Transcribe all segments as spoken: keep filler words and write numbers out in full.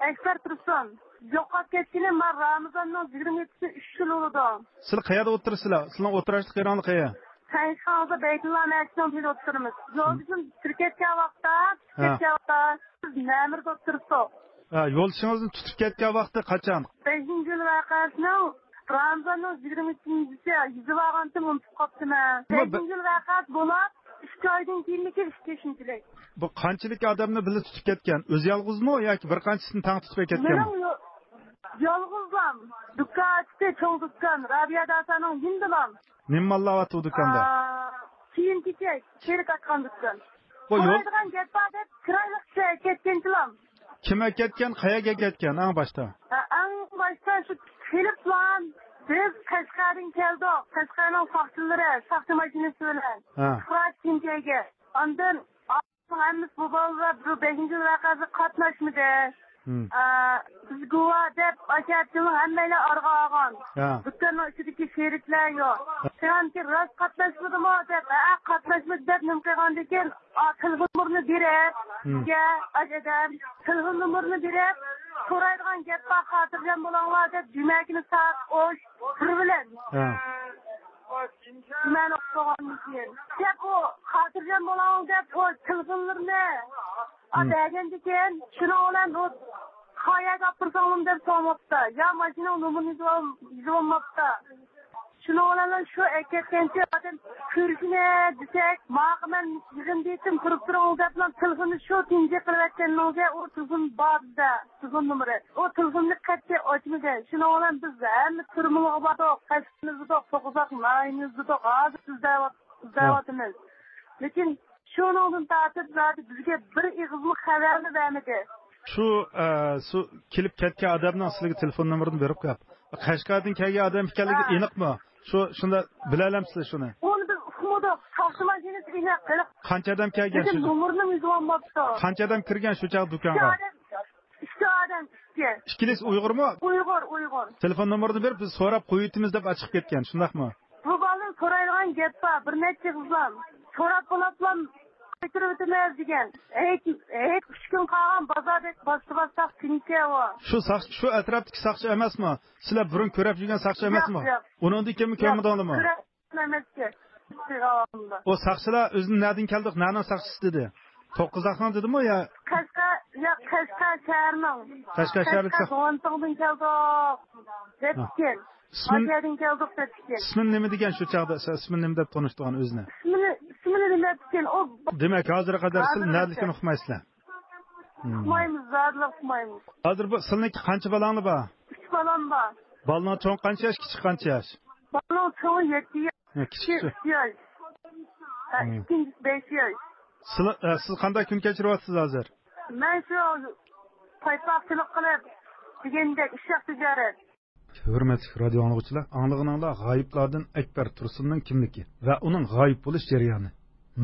ئەكبەر تۇرسۇن. يوقاپ كەتكىنى مانا رامىزاننىڭ يىگىرمە يەتتىسى ئۈچ يىل بولىدۇ. سىلەر قەيەردە ئولتۇرىسىلەر؟ سىلەرنىڭ ئولتۇراقلىق يېرىڭلار قەيەر؟ شايخانىدا بەيتۇللا مەسچىتىنىڭ تېگىدە ئولتۇرىمىز. يولدىشىم تۈركىيەگە كەتكەن ۋاقىتتا، ھە. كەتكەن ۋاقىتتا بىز نەمىرىدە ئولتۇرۇپتۇق. ھە، يولدىشىڭىزنى تۇتۇپ كەتكەن ۋاقتى قاچان؟ بەشىنچى يىل ۋەقەسىنىڭ رامىزاننىڭ يىگىرمە ئۈچىنچىسى يېزىۋالغانتىم، ئۇنتۇپ قاپتىمەن. بۇ بە- بەشىنچى يىل ۋەقەسى بولۇپ، ئىككى ئايدىن كېيىنمىكى ئىككى ئۈچىنچىلىك. بۇ قانچىلىك ئادەمنى بىللە تۇتۇپ كەتكەن؟ ئۆزى يالغۇزمۇ ياكى بىر قانچىسىنى تەڭ تۇتۇپ كەتكەنمۇ؟ مېنىڭ يو-، يالغۇزلام. دۇكان ئاچتى، چوڭ دۇكان. رابىيە داداسىنىڭ يېنىدىلام. نېمە ماللار ئاتىۋۇ دۇكاندا؟ ئا، كىيىم-كېچەك، شېرىك ئاچقان دۇكان. بۇ يول- سورايدىغان گەپ بار دەپ، چىرايلىق كىشى ئەكەتكەنچىلام. كىم ئەكەتكەن، قەيەرگە ئەكەتكەن ئەڭ باشتا؟ ھە، ئەڭ باشتا شۇ كېلىپلام، بىز قەشقەردىن كەلدۇق. قەشقەرنىڭ ساقچىلىرى، ساقچى ماشىنىسى بىلەن. ھە. ئۇخراش كىمچەيگە. ئاندىن ھەممىسى بۇ بالىلار بۇ بەشىنچى ۋەقەسىگە قاتناشمىدى. ھىم. ئا، بىز گۇۋاھ دەپ، ئاشۇ ئەتىنىڭ ھەممەيلەن ئارىغا ئالغان. ھە. دۇكاننىڭ ئىچىدىكى شېرىكلەر يوق. ھە. سەنكى راست قاتناشمىدىمۇ دەپ، ھە، قاتناشمىدى دەپ نېمە قىلغاندىكىن، ئا، تېلېفون نومۇرىنى بېرىپ، ھىم. بىزگە، ئاش ئادەم، تېلېفون نومۇرىنى بېرىپ، سورايدىغان گەپ بار، خاتىرجەم بولۇڭلار دەپ، جۈمەكىنى سائەت ئوش بىر بىلەن. ھە. مەن ئوقۇغاندىن كېيىن. دەپ ئۇ خاتىرجەم بولۇڭ دەپ ئۇ تېلېفونلىرىنى، ئا، ھىم. بەرگەندىكىن، شۇنىڭ بىلەن ئۇ قايەرگە ئاپىرساڭلىم دەپ سورىماپتۇ. يا ماشىنىنىڭ نومۇرىنى يېزىۋال-، يېزىۋالماپتۇ. شۇنىڭ بىلەن شۇ ئەكەتكەنچە ئادەم كۆرۈشىنى دېسەك، ماقۇل، مەن يىغىندىن كېيىن كۆرۈپ تۇرۇڭ دەپلا تېلېفوننى شۇ تۇنجى قىلىۋەتكەننىڭگە ئۇ تېلېفون بار بىزدە، تېلېفون نومۇرى. ئۇ تېلېفوننى قەتئىي ئاچمىدى. شۇنىڭ بىلەن بىز ھەممە تۈرمىلەرگە باردۇق، تەشۋىقات قىلدۇق، توققۇزاق ناھىيىنى ئىزدىدۇق. ھازىر ئىزدەۋات-، ئىزدەۋاتىمىز. لېكىن شۇنىڭدىن تارتىپ زادى بىزگە بىر ئېغىزمۇ خەۋەرنى بەرمىدى. شۇ، ئە، شۇ كېلىپ كەتكەن ئادەمنىڭ سىلىگە تېلېفون نومۇرىنى بېرىپ قويۇپ، قەشقەردىن كەلگەن ئادەم ئىكەنلىكى ھە. ئېنىقمۇ؟ شۇ، شۇنداق بىلەلەمسىلەر شۇنى؟ ئۇنى بىز ئۇقمىدۇق. ساقچى ماشىنىسى ئېنىق. قانچە ئادەم كەلگەن لېكىن شۇ؟ نومۇرىنى يېزىۋالماپتۇ. قانچە ئادەم كىرگەن شۇ چاغدا ئىككى دۇكانغا؟ ئادەم، ئىككى ئادەم، ئىككى. ئىككىلىسى ئۇيغۇرمۇ؟ ئۇيغۇر، ئۇيغۇر. تېلېفون نومۇرىنى بېرىپ، بىز سوراپ قويۇۋېتىمىز دەپ ئاچىقىپ كەتكەن، شۇنداقمۇ؟ بۇ بالىنى سورايدىغان گەپ بار، بىر نەچچە قىزلام. سوراپ بولۇپلام قايتۇرۇۋېتىمىز دېگەن. ھېيت، ھېيت ئۈچ كۈن قالغان بازاردەك باستى باستاق كۈنكى ئۇ. شۇ ساقچى، شۇ ئەتراپتىكى ساقچى ئەمەسمۇ؟ سىلەر بۇرۇن كۆرۈپ يۈرگەن ساقچى ئەمەسمۇ؟ ياق، ياق. ئۇنىڭدىن كېيىنمۇ ياق، كۆرمىدىڭلارمۇ؟ كۆرۈپ ئەمەسكەن. ئۇ ساقچىلار ئۆزىنى نەدىن كەلدۇق، نەنىڭ ساقچىسى دېدى؟ توققۇزاقنىڭ دېدىمۇ يا؟ قەشقەر، ياق، قەشقەر شەھىرىنىڭ. قەشقەر شەھەرلىك قەشقەر ساق- زۇۋانتۇڭدىن كەلدۇق دەپتىكەن. ھە. ئىسمىنى، ئاشۇ يەردىن كەلدۇق دەپتىكەن. ئىسمىنى نېمە دېگەن شۇ چاغدا؟ سىز ئىسمىنى نېمە دەپ تونۇشتۇرغان ئۆزىنى؟ ئىسمىنى، ئىسمىنى نېمە دەپتىكەن؟ ئۇ دېمەك، ھازىرغا قەدەر سىز ھازىر نەدىكىنى ئۇقمايسىلەر؟ ھىم. ئۇقمايمىز، زادىلا ئۇقمايمىز. ھازىر بۇ سىلنىڭكى قانچە بالاڭلار بار؟ ئۈچ بالام بار. بالىنىڭ چوڭى قانچە ياش، كىچىكى قانچە ياش؟ بالىنىڭ چوڭى يەتتە ياش. ھە، كىچىكى ئۈچ ياش. ھە، ھىم. ئىككىنچىسى بەش ياش. سىلە-، ئە، سىز قانداق كۈن كەچۈرۈۋاتىسىز ھازىر؟ مەن شۇ پايپاقچىلىق قىلىپ، دېگەندەك ئىششاق تىجارەت. ھۆرمەتلىك رادىيو ئاڭلىغۇچىلار، ئاڭلىغىنىڭلار غايىبلاردىن ئەكبەر تۇرسۇننىڭ كىملىكى ۋە ئۇنىڭ غايىب بولۇش جەريانى.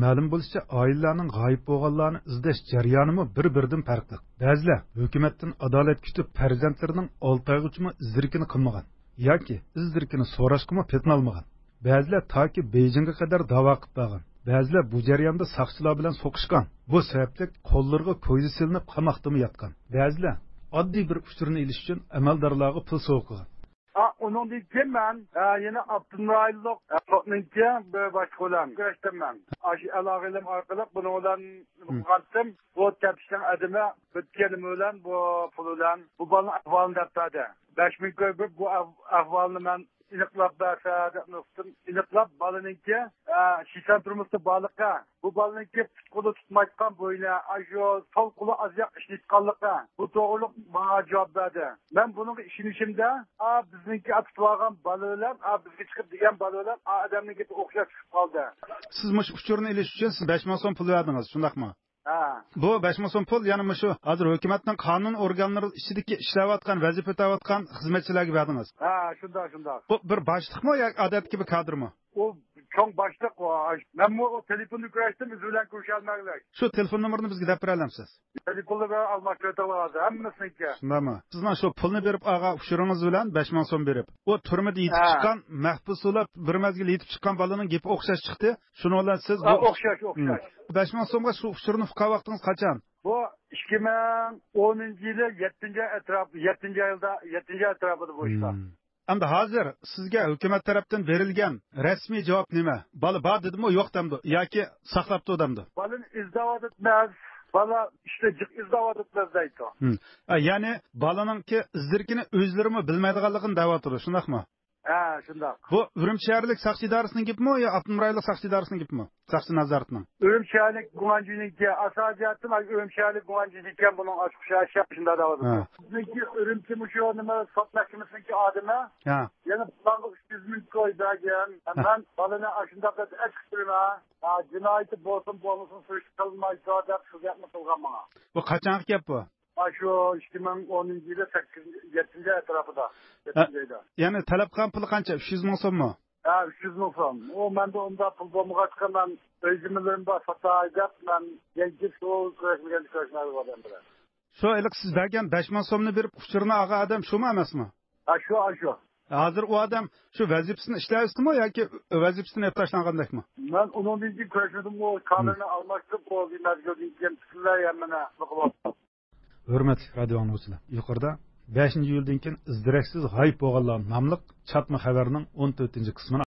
مەلۇم بولۇشىچە، ئائىلىلەرنىڭ غايىب بولغانلارنى ئىزدەش جەريانىمۇ بىر-بىرىدىن پەرقلىق. بەزىلەر ھۆكۈمەتتىن ئادالەت كۈتۈپ، پەرزەنتلىرىنىڭ ئالتە ئايغىچىمۇ ئىز-دېرىكىنى قىلمىغان ياكى ئىز-دېرىكىنى سوراشقىمۇ پېتىنالمىغان. بەزىلەر تاكى بېيجىڭغا قەدەر داۋا قىلىپ بارغان. بەزىلەر بۇ جەرياندا ساقچىلار بىلەن سوقۇشقان. بۇ سەۋەبلىك قوللىرىغا كويزا سېلىنىپ، قاماقتىمۇ ياتقان. بەزىلەر ئاددىي بىر ئۇچۇرنى ئېلىش ئۈچۈن ئەمەلدارلارغا پۇل سوۋغا قىلغان. ئا، ئۇنىڭدىن كېيىن مەن، ئە، يەنە ئاپتونوم رايونلۇق، ئە، سوتنىڭكى بىر باشلىقى بىلەن كۆرۈشتۈم مەن. ئاشۇ ئالاقىلىرىم ئارقىلىق بۇنىڭ بىلەن قىلغانتىم. بۇ تەپتىشنىڭ ئادىمى بىر كېلىمى بىلەن، بۇ پۇل بىلەن بۇ بالىنىڭ ئەھۋالىنى دەپ بەردى. بەش مىڭ كوي بېرىپ بۇ ئەھ-، ئەھۋالنى مەن ئېنىقلاپ بەرسە دەپ نۇقتىدىن ئېنىقلاپ، بالىنىڭكى، ئە، شىشان تۈرمىسى بارلىقى، بۇ بالىنىڭكى پۇت قولى تۇتمايتقان بوينى، ئاشۇ سول قولى ئازياق ئىشلەيدىغانلىقى، بۇ توغرىلىق ماڭا جاۋاب بەردى. مەن بۇنىڭغا ئىشىنىشىمدە، ئا، بىزنىڭكى تۇتۇۋالغان بالا بىلەن، ئا، بىزگە چىقىپ دېگەن بالا بىلەن، ئا، ئادەمنىڭ گېپى ئوخشاش چىقىپ قالدى. سىز مۇشۇ ئۇچۇرنى ئېلىش ئۈچۈن سىز بەش مىڭ سوم پۇل بەردىڭىز، شۇنداقمۇ؟ ھە. بۇ بەش مىڭ سوم پۇل، يەنى مۇشۇ ھازىر ھۆكۈمەتنىڭ قانۇن ئورگانلىرى ئىچىدىكى ئىشلەۋاتقان، ۋەزىپە ئۆتەۋاتقان خىزمەتچىلەرگە بەردىڭىز؟ ھە، شۇنداق، شۇنداق. بۇ بىر باشلىقمۇ ياكى ئادەتتىكى بىر كادىرمۇ؟ ئۇ چوڭ باشلىق ئۇ. مەنمۇ ئۇ تېلېفوندا كۆرۈشتۈم، ئۆزى بىلەن كۆرۈشەلمەگلىك. شۇ تېلېفون نومۇرىنى بىزگە دەپ بېرەلەمسىز؟ تېلېفونلار بىلەن ئالماشتۇرۇۋېتىڭلار ھازىر، ھەممىسىنىڭكى. شۇنداقمۇ؟ سىزنىڭ شۇ پۇلنى بېرىپ ئالغان ئۇچۇرىڭىز بىلەن بەش مىڭ سوم بېرىپ، ئۇ تۈرمىدە يېتىپ ھە. چىققان مەھبۇس بولۇپ، بىر مەزگىل يېتىپ چىققان بالىنىڭ گېپى ئوخشاش چىقتى. شۇنىڭ بىلەن سىز ھە، بۇ ئوخشاش، ئوخشاش. مم. بەش مىڭ سومغا شۇ ئۇچۇرنى ئۇققان ۋاقتىڭىز قاچان؟ بۇ ئىككى مىڭ ئونىنچى يىلى يەتتىنچى ئاي ئەتراپ-، يەتتىنچى ئايدا، يەتتىنچى ئاي ئەتراپىدا بۇ ئىشلار. مم. ئەمدى ھازىر سىزگە ھۆكۈمەت تەرەپتىن بېرىلگەن رەسمىي جاۋاب نېمە؟ بالا بار دېدىمۇ، يوق دەمدۇ ياكى ساقلاپتۇ دەمدۇ؟ بالىنى ئىزدەۋاتىمىز. بالا ئىشتە جىق ئىزدەۋاتىمىز دەيدۇ. ھىم. ئە، يەنى بالىنىڭكى ئىز-دېرىكىنى ئۆزلىرىمۇ بىلمەيدىغانلىقىنى دەۋاتىدۇ، شۇنداقمۇ؟ ھە، شۇنداق. بۇ ئۈرۈمچى شەھەرلىك ساقچى ئىدارىسىنىڭ گېپىمۇ يا ئاپتونوم رايونلۇق ساقچى ئىدارىسىنىڭ گېپىمۇ؟ ساقچى نازارىتىنىڭ. ئۈرۈمچى شەھەرلىك گۇڭئەنجۈنىڭكى، ئاساسىي جەھەتتىن ئۈرۈمچى شەھەرلىك گۇڭئەنجۈن ئىكەن، بۇنىڭ ئاشۇ شەھەر شۇنداق دەۋاتىدۇ. ھە. بىزنىڭكى ئۈرۈمچى مۇشۇ نېمە سوت مەھكىمىسىنىڭكى ئادىمى. ھە. يەنە بۇلارغا ئۈچ يۈز مىڭ كوي بەرگەن. ھە. مەن بالىنى ئاشۇنداق دەپ ئەتكۈچۈرمە. ھە، جىنايىتى بولسۇن بولمىسۇن سۈرۈشتە قىلمايدۇ دەپ شۇ گەپنى قىلغان ماڭا. بۇ قاچانقى گەپ بۇ؟ ھە، شۇ ئىككى مىڭ ئونىنچى يىلى سەككىزىنچى، يەتتىنچى ئاي ئەتراپىدا. يەتتىنچى ئايدا. يەنى تەلەپ قىلغان پۇلى قانچە؟ ئۈچ يۈز مىڭ سوممۇ؟ ھە، ئۈچ يۈز مىڭ سوم. ئۇ مەندە ئۇنداق پۇل بولمىغاچقا، مەن ئۆي زېمىنلىرىم بار، ساتاي دەپ، مەن يەنچۈك شۇ كۆرەشمىگەندە كۆرۈشمەي بارغان بىلەن. شۇ ھېلىقى سىز بەرگەن بەش مىڭ سومنى بېرىپ ئۇچۇرنى ئالغان ئادەم شۇمۇ ئەمەسمۇ؟ ھە، شۇ، ھە، شۇ. ھازىر ئۇ ئادەم شۇ ۋەزىپىسىنى ئىشلەۋاتىدۇ ياكى ۋەزىپىسىدىن ئېلىپ تاشلانغاندەكمۇ؟ مەن ئۇنىڭدىن كېيىن كۆرۈشمىدىم، ئۇ كامېرنى ئالماشتۇرۇپ، ئۇ مەزگىلدىن كېيىن پۈتۈنلەي ھەممىنى قىلىۋاتىدۇ. ھۆرمەتلىك رادىئو ئاڭلىغۇچىلار، يۇقىرىدا بەشىنچى ئىيۇلدىن كېيىن ئىز-دېرەكسىز غايىب بولغانلار ناملىق چاتما خەۋەرنىڭ ئون تۆتىنچى قىسمىنى